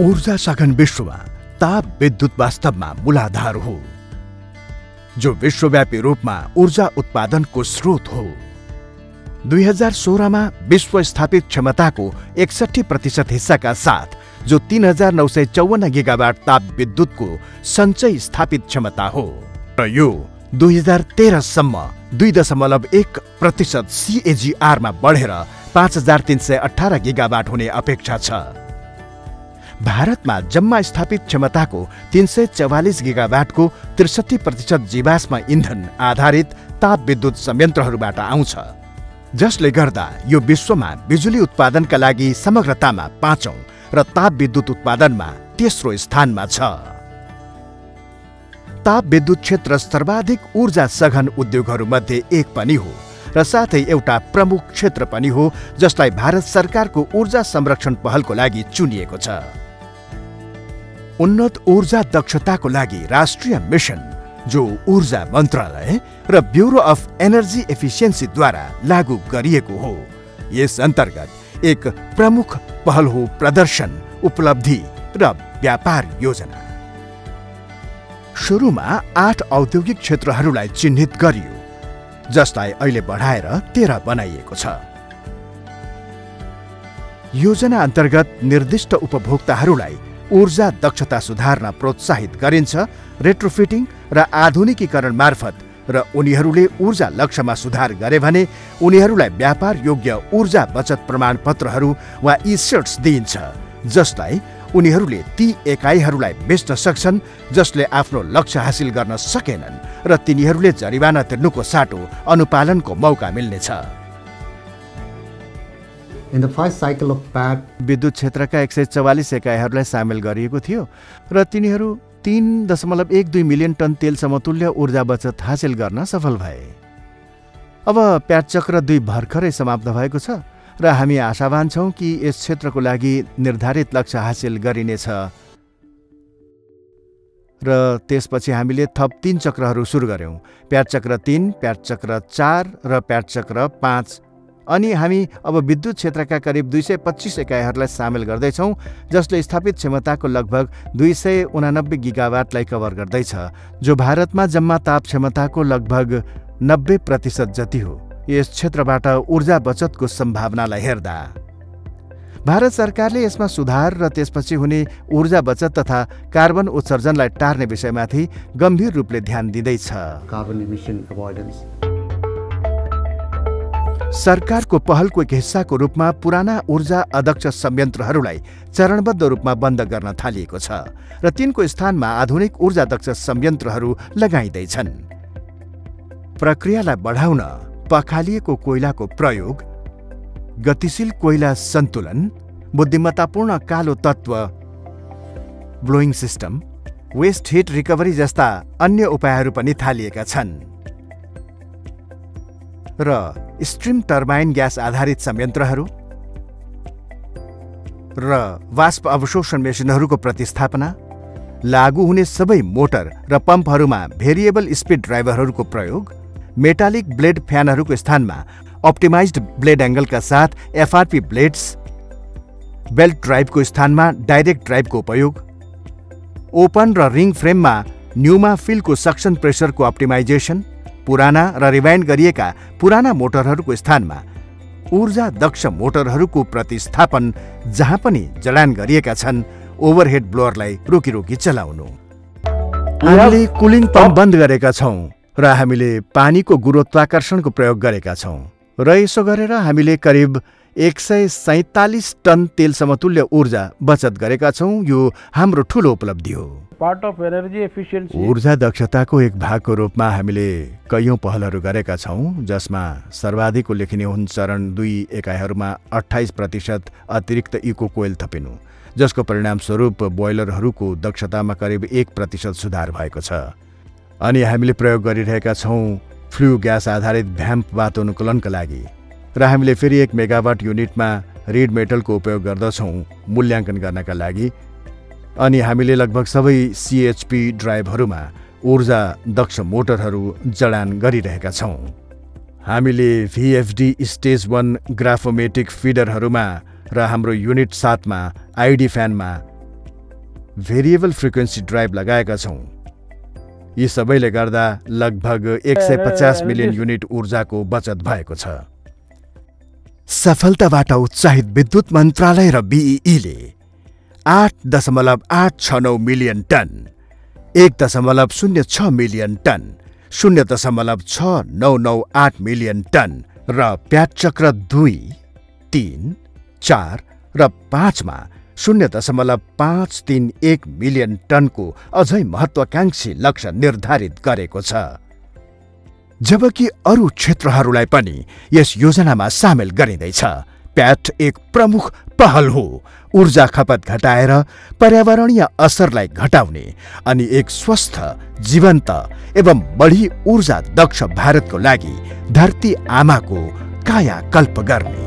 ऊर्जा सघन विश्वमा ताप विद्युत वास्तवमा मूलाधार हो, जो विश्वव्यापी रूपमा ऊर्जा उत्पादनको स्रोत हो। 2016 मा विश्व स्थापित क्षमताको 61% हिस्साका साथ जो 3954 गिगावाट ताप विद्युतको सञ्चय स्थापित क्षमता हो र यो 2013 सम्म 2.1% CAGR मा बढेर 5318 गिगावाट हुने अपेक्षा छ। भारतमा जम्मा स्थापित क्षमताको 344 गिगावाटको 63% जीवाश्म इन्धन आधारित ताप विद्युत संयन्त्रहरूबाट आउँछ, जसले गर्दा यो विश्वमा बिजुली उत्पादनका लागि समग्रतामा 5औं र ताप विद्युत उत्पादनमा तेस्रो स्थानमा छ। ताप विद्युत क्षेत्र सर्वाधिक ऊर्जा सघन उद्योगहरूमध्ये एक पनि हो र साथै एउटा प्रमुख क्षेत्र पनि हो जसलाई भारत सरकारको ऊर्जा संरक्षण पहलको लागि चुनिएको छ। उन्नत ऊर्जा दक्षताको लागि राष्ट्रिय मिशन, जो ऊर्जा मन्त्रालय र ब्युरो अफ एनर्जी एफिसिएन्सीद्वारा लागू गरिएको हो, यस अन्तर्गत एक प्रमुख पहल हो प्रदर्शन, उपलब्धि र व्यापार योजना। सुरुमा 8 औद्योगिक क्षेत्रहरूलाई चिन्हित गरियो, जसलाई अहिले बढाएर 13 बनाइएको छ। योजना अन्तर्गत निर्दिष्ट उपभोक्ताहरूलाई ऊर्जा दक्षता सुधार्न प्रोत्साहित गरिन्छ, रेट्रोफिटिङ र आधुनिकीकरण मार्फत, र उनीहरूले ऊर्जा लक्ष्यमा सुधार गरे भने उनीहरूलाई व्यापार योग्य ऊर्जा बचत प्रमाणपत्रहरू वा ई-सर्ट्स दिइन्छ, जसलाई उनीहरूले ती एकाइहरूलाई बेच्न सक्छन् जसले आफ्नो लक्ष्य हासिल गर्न सकेनन् र तिनीहरूले जरिवाना तिर्नुको साटो अनुपालनको मौका मिल्नेछ। In the first cycle of PAT, विद्युत क्षेत्रका 144 एकाइहरूलाई सामेल गरिएको थियो र तिनीहरू 3.12 मिलियन टन तेल समतुल्य ऊर्जा बचत हासिल गर्न सफल भए। अब प्याट चक्र 2 भर्खरै समाप्त भएको छ र हामी आशावान छौं कि यस क्षेत्रको लागि निर्धारित लक्ष्य हासिल गरिनेछ र त्यसपछि हामीले थप 3 चक्रहरू सुरु गर्यौं, प्याट चक्र 3, प्याट चक्र 4 र प्याट चक्र 5। अनि हामी अब विद्युत क्षेत्रका करिब 225 एकाइहरूलाई सामेल गर्दैछौँ, जसले स्थापित क्षमताको लगभग 289 गिगावाटलाई कभर गर्दैछ, जो भारतमा जम्मा ताप क्षमताको लगभग 90% जति हो। यस क्षेत्रबाट ऊर्जा बचतको सम्भावनालाई हेर्दा भारत सरकारले यसमा सुधार र त्यसपछि हुने ऊर्जा बचत तथा कार्बन उत्सर्जनलाई टार्ने विषयमाथि गम्भीर रूपले ध्यान दिँदैछ। carbon emission avoidance. सरकारको पहलको एक हिस्साको रूपमा पुराना ऊर्जा अदक्ष संयन्त्रहरूलाई चरणबद्ध रूपमा बन्द गर्न थालिएको छ र तिनको स्थानमा आधुनिक ऊर्जा दक्ष संयन्त्रहरू लगाइँदैछन्। प्रक्रियालाई बढाउन पखालिएको कोइलाको प्रयोग, गतिशील कोइला सन्तुलन, बुद्धिमत्तापूर्ण कालो तत्व, blowing system, waste heat recovery जस्ता अन्य उपायहरू पनि थालिएका छन् र स्ट्रिम टर्बाइन ग्यास आधारित संयन्त्रहरू र वाष्प अवशोषण मेसिनहरूको प्रतिस्थापना, लागू हुने सबै मोटर र पम्पहरूमा भेरिएबल स्पिड ड्राइभरहरूको प्रयोग, मेटालिक ब्लेड फ्यानहरूको स्थानमा अप्टिमाइज्ड ब्लेड एङ्गलका साथ एफआरपी ब्लेड्स, बेल्ट ड्राइभको स्थानमा डाइरेक्ट ड्राइभको उपयोग, ओपन र रिङ फ्रेममा न्युमा फिलको सक्सन प्रेसरको अप्टिमाइजेसन, पुराना र रिवाइन्ड गरिएका पुराना मोटरहरूको स्थानमा ऊर्जा दक्ष मोटरहरूको प्रतिस्थापन, जहाँ पनि जडान गरिएका छन् ओभरहेड ब्लोअरलाई रोकी रोकी चलाउनु। हामीले कुलिङ पम्प बन्द गरेका छौँ र हामीले पानीको गुरुत्वाकर्षणको प्रयोग गरेका छौँ र यसो गरेर हामीले करिब 147 टन तेल समतुल्य ऊर्जा बचत गरेका छौँ। यो हाम्रो ठूलो उपलब्धि हो। पार्ट अफ एनर्जी एफिसिएन्सी ऊर्जा दक्षताको एक भागको रूपमा हामीले कैयौं पहलहरू गरेका छौँ, जसमा सर्वाधिक उल्लेखनीय हुन् चरण 2 एकाइहरूमा 28% अतिरिक्त इको कोइल थपिनु, जसको परिणामस्वरूप बोइलरहरूको दक्षतामा करिब 1% सुधार भएको छ। अनि हामीले प्रयोग गरिरहेका छौँ फ्लू ग्यास आधारित भ्याम्प वातानुकूलनका लागि र हामीले फेरि 1 मेगावाट युनिटमा रिड मेटलको उपयोग गर्दछौँ मूल्याङ्कन गर्नका लागि। अनि हामीले लगभग सबै CHP ड्राइभहरूमा ऊर्जा दक्ष मोटरहरू जडान गरिरहेका छौँ। हामीले VFD स्टेज 1 ग्राफोमेटिक फिडरहरूमा र हाम्रो युनिट 7 मा आइडी फ्यानमा भेरिएबल फ्रिक्वेन्सी ड्राइभ लगाएका छौँ। यी सबैले गर्दा लगभग 150 मिलियन युनिट ऊर्जाको बचत भएको छ। सफलताबाट उत्साहित विद्युत मन्त्रालय र बीईईले 8.869 million ton, 1.06 million ton, 0.6998 million ton र प्याटचक्र 2, 3, 4 र 5 मा 0.531 मिलियन टनको अझै महत्वाकांक्षी लक्ष्य निर्धारित गरेको छ। जबकि अरू क्षेत्रहरूलाई पनि यस योजनामा सामेल गरिँदैछ। प्याट एक प्रमुख पहल हो, ऊर्जा खपत घटाएर पर्यावरणीय असरलाई घटाउने अनि एक स्वस्थ, जीवन्त एवं बढी ऊर्जा दक्ष भारतको लागि धरती आमाको कायाकल्प गर्ने।